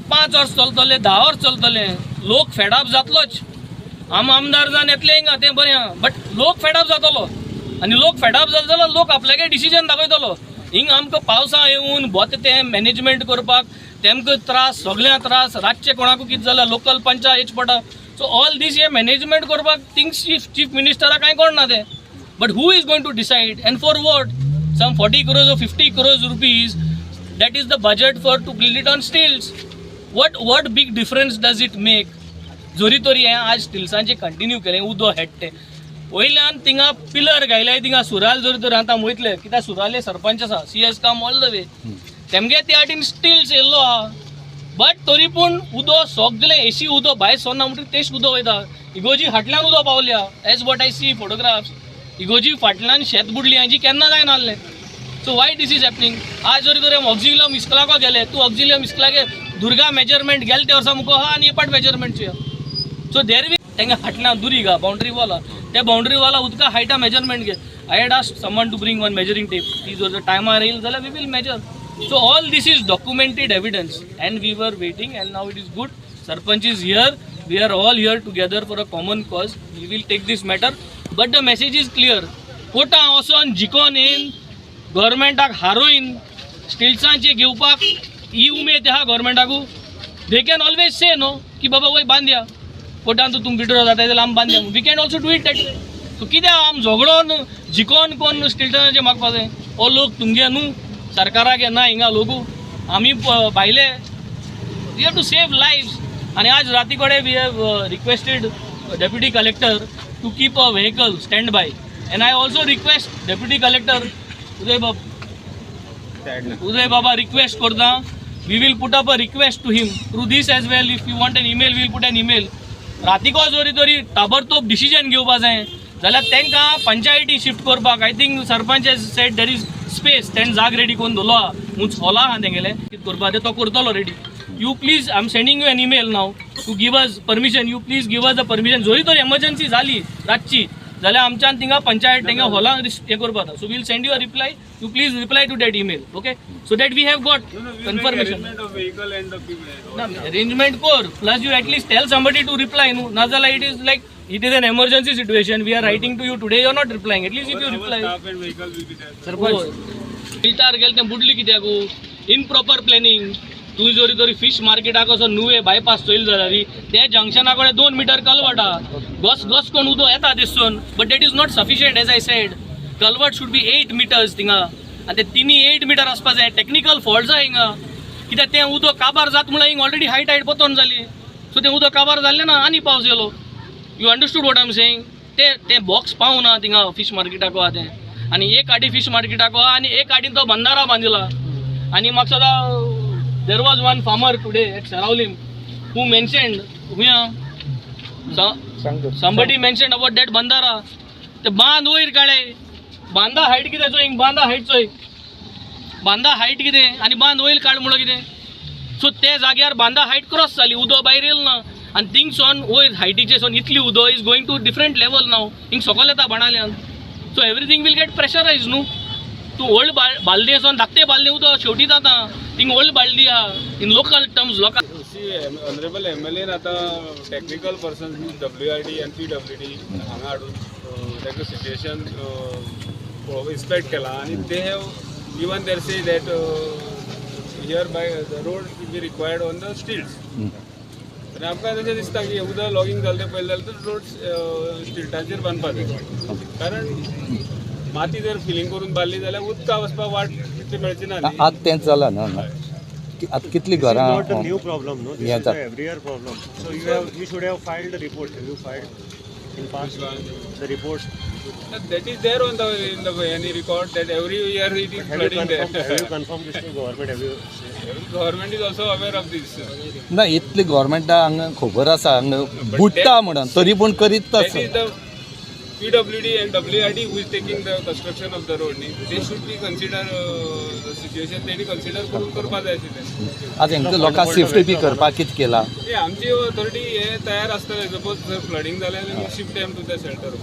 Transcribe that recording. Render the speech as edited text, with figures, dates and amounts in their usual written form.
5 वर्स चलतले, 10 वर्स चलतले, लोक फेडाप जातलोच. आम आमदार जावन येतले हिंगा, तें बरें आहा, बट लोक फेडाप जातलो आनी लोक फेडाप जालो जाल्यार लोक आपल्यागे डिसिजन दाखयतलो. हिंग आमकां पावसा येवन बोत तें मॅनेजमेंट करपाक तेमकां त्रास, सगळ्यांक त्रास. रातचे कोणाकू कितें जाल्यार लोकल पंचायत येच पडटा. सो ऑल दीस हे मॅनेजमेंट करपाक थिंग चीफ चीफ मिनिस्टराक कांय कळना तें. But who is going to decide and for what? Some 40 crores or ₹50 crores, that is the budget for to build it on stilts. What big difference does it make? जरी तरी हें आज स्टिल्सांचें continue केलें, उदो head तें वयल्यान थिंगा pillar घायल्याय थिंगा सुराल. जरी तर आतां वयतले कित्याक सुराले सरपंच आसा, he has come all the way. तेमगे त्या वाटेन स्टिल्स येयल्लो आहा, बट तरी पूण उदो सगलें एशी उदो भायर सरना म्हणटकीर तेच उदो वयता. इगोजी फाटल्यान उदो पावल्या, as what I see photographs. इगोजी फाटल्यान शेत बुडली हांची केन्ना जायना आहलें. So why this is happening? आज जरी तर ऑक्झिलियम इस्कुलाको गेले तूं, ऑक्झिलियम इस्कुलाके दुर्गा मेजरमेंट गेले ते वर्सा मुको आहा आनी एपाट मेजरमेंट. सो there we तेंगे फाटल्यान दुरीग आहा, बाउंड्री वॉल आहा, त्या बाउंड्री वॉला उदका हायटा मेजरमेंट घे. I had ask someone to bring one measuring tape. ती जर टायमार येईल जाल्यार we will measure. So all this is documented evidence and we were waiting and now it is good sarpanch is here. We are all here together for a common cause. We will take this matter, but the message is clear. कोर्टां वचोन जिकोन येवन गव्हर्मेंटाक हारोवन स्टिल्सांचे घेवपाक ही उमेद आहा गव्हर्मेंटाकू. They can always say no की बाबा वय बांदया, कोर्टान तूं तुमकां विड्रॉ जाता जाल्यार आमी बांदया. We can also do it that way. So कित्याक आम झगडोन जिकोन कोण स्टिल्टांचे मागपा जाय? हो लोक तुमगे न्हू, सरकाराक ना हिंगा लोकू आमी भायले. We have to save lives. आणि आज राती कडेन we have requested deputy collector to keep a vehicle stand by and I also request deputy collector उदय बाब, उदय बाबा रिक्वेस्ट करता. We will put up a request to him through this as well. If you want an email, we'll put an email. रातीको जरी तरी ताबडतोब decision घेवपा जाय जाल्यार तांकां पंचायती शिफ्ट करपाक, I think sarpanch has said there is space. तेणें जाग रेडी करून दवरलो आहा, उंच हॉल आहा तेंगेलें, कितें करपा तें तो करतलो ready. You please, I am sending you an email now to give us permission. You please give us the permission. जरी तर एमर्जन्सी जाली रातची जाल्यार आमच्यान थिंगा पंचायत तेंगे हॉलान हें करपा. So we'll send you a reply. You please reply to that email, okay, so that we have got confirmation. Arrangement of vehicle and the people. ना, arrangement कर, plus you at least tell somebody to reply न्हू. नाजाल्यार it is like it is an emergency situation. We are writing to you today, you are not replying. At least if you Our reply. Staff and vehicle will be there. Filter गेले तें बुडली कित्याक? Improper planning. तूं जरी तरी fish मार्केटाक असो नुवे bypass Choyal जाल्यार ते जंक्शना कडेन 2 मिटर कलवट आहा. घस घस कोण उदक येता दिसून, but that is not sufficient. As I said, culvert should be 8 meters थिंगा आनी ते तिनी 8 मिटर आसपा जाय. टॅक्निकल फॉल्ट जाय हिंगा, कित्याक तें उदक काबार जात म्हणल्यार हिंग ऑलरेडी हाय टायड पोतोन जाली. सो तें उदक काबार जाल्लें ना आनी पावस येयलो. You understood what I'm saying? ते तें बॉक्स पावना थिंगा फिश मार्केटाक आहा तें आनी एक आडी फिश मार्केटाक आहा आनी एक आडीन तो बंदारा बांदिला. आनी म्हाका सदां there was one farmer today at Seraulim who mentioned, हुया somebody mentioned about that bandhara. ते बांद वयर काडे, बांदा हायट कितें चोय, हिंग बांदा हायट चोय, बांदा हायट कितें आनी बांद वयर काड म्हणून कितें? सो ते जाग्यार बांदा हायट क्रॉस जाली, उदक भायर येयल ना आनी थिंगसोन वयर हायटीचे सोन इतली उदक is going to different level now. हिंग सकयल येता बाणाल्यान. So everything will get pressurise न्हू. तूं व्हड बालदी सोन धाकटे बालदी उदक शेवटी जाता. थिंग व्हड बालदी आहा इन लोकल टर्म्स लोकां. See, honorable MLA न आतां technical person WRD and PWD हांगा हाडून तांकां सिच्युएशन इन्स्पेक्ट केला आनी they have even there say that here by the road will be required on the stilts. आनी आमकां तशें दिसता की उदक लॉगींग जालें तें पळयलें जाल्यार तर रोड स्टिल्टांचेर बांदपा जाय, कारण माती जर फिलींग करून बांदली जाल्यार उदका वचपाक वाट तितली मेळची ना न्ही. आतां तेंच जालां न्हू, आतां कितलीं घरां This is not a new problem, no? This Yeah, is that- a every year problem. So you should have filed the report. Have you filed in past the reports? That is there on the in the any record that every year it is Have you flooding confirmed? There. Have you confirmed this to government? Have you? Government is also aware of this. ना, इतली गव्हर्मेंटाक हांगा खबर आसा हांगा बुडटा म्हणून, तरी पूण करीत That आसा. Is the PWD and WRD who is taking the construction of the road. न्ही, they should be consider the situation. तेणी consider करून करपा जाय आशिल्लें. आतां हांकां लोकांक शिफ्ट बी करपाक कितें केलां? हे आमची ऑथॉरिटी हे तयार आसतले. सपोज जर फ्लडिंग जालें जाल्यार shift them to the shelter.